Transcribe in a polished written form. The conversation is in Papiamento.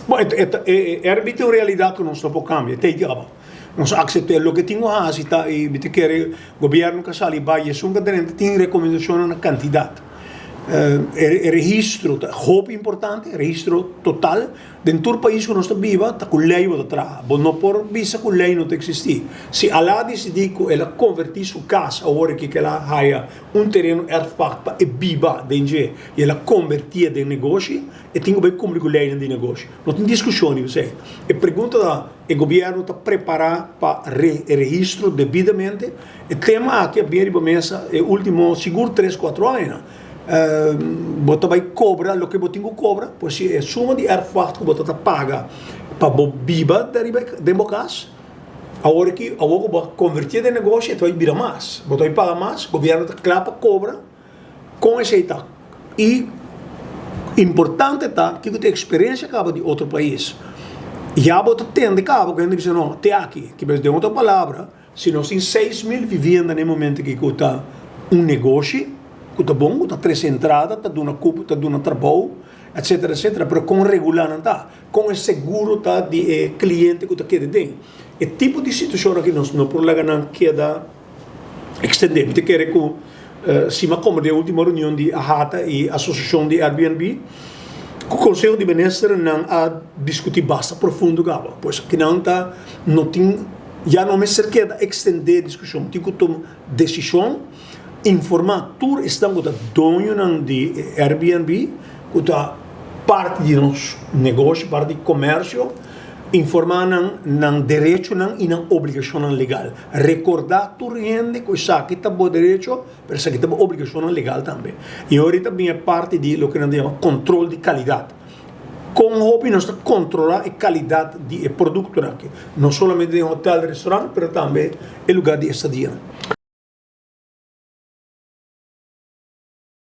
Bon, e ta e Airbnb ta un realidat ku nos no por kambia, te kaba. Nos a aksept'é. Loke tin ku hasi ta i mi ta kere gobièrnu ka sali bai esun ka drenta tin rekomendashonnan na kantidat. E registro ta hopi importante, registro total. Den tur pais ku nos ta biba ta ku lei bo ta traha. Bo no por bisa ku lei no ta eksistí. Si Alá disidí ku el a konvertí su kas awor aki ku el a haya un tereno erfpacht pa e biba den dje i el a konvertié den negoshi, e tin ku bai kumpli ku leinan di negoshi. No tin diskushon riba esei. E pregunta ta, e gobièrnu ta prepará pa e registro debidamente? E tema aki a bin riba mesa e último sigur tres, kuatro añanan. Bo ta bai kobra loke bo tin ku kobra, pues si e suma di erfpacht ku bo ta ta paga pa bo biba dariba den bo kas, awor aki awor ku bo a konvertié den negoshi e ta bai bira mas, bo ta bai paga mas, gobièrnu ta kla pa kobra, kon esei ta? I importante ta kiko ta e eksperensia kaba di otro pais, ya bo ta tende kaba ku hende bisa no te aki, kibes den otro palabra. Si nos tin 6000 vivienda na e momento aki ku ta un negoshi ku ta bon, ku ta trese entrada, ta duna kupo, ta duna trabou, etsetera, etsetera, pero kon regulá nan ta? Kon e seguro ta di e kliente ku ta keda den? E tipo di situashon aki nos no por laga nan keda ekstendé. Mi ta kere ku si mi a komprendé e ultimo reunion di AHATA i asosiashon di Airbnb, ku Konseho di Minister nan a diskutí basta profundo kaba. Pues kinan ta no tin ya no mester keda ekstendé diskushon, tin ku tuma desishon, informá tur esnan ku ta doñonan di Airbnb, ku ta parti di nos negoshi, parti di komersio, informá nan nan derechonan i nan obligashonnan legal. Rekordá tur hende ku esaki ta bo derecho, pero esaki ta bo obligashonnan legal tambe. I ora ta bin e parti di loke nan ta yama kontrol di kalidat. Kon hopi nos ta kontrolá e kalidat di e produktonan aki, no solamente den hotel, restaurant, pero tambe e lugá di estadianan.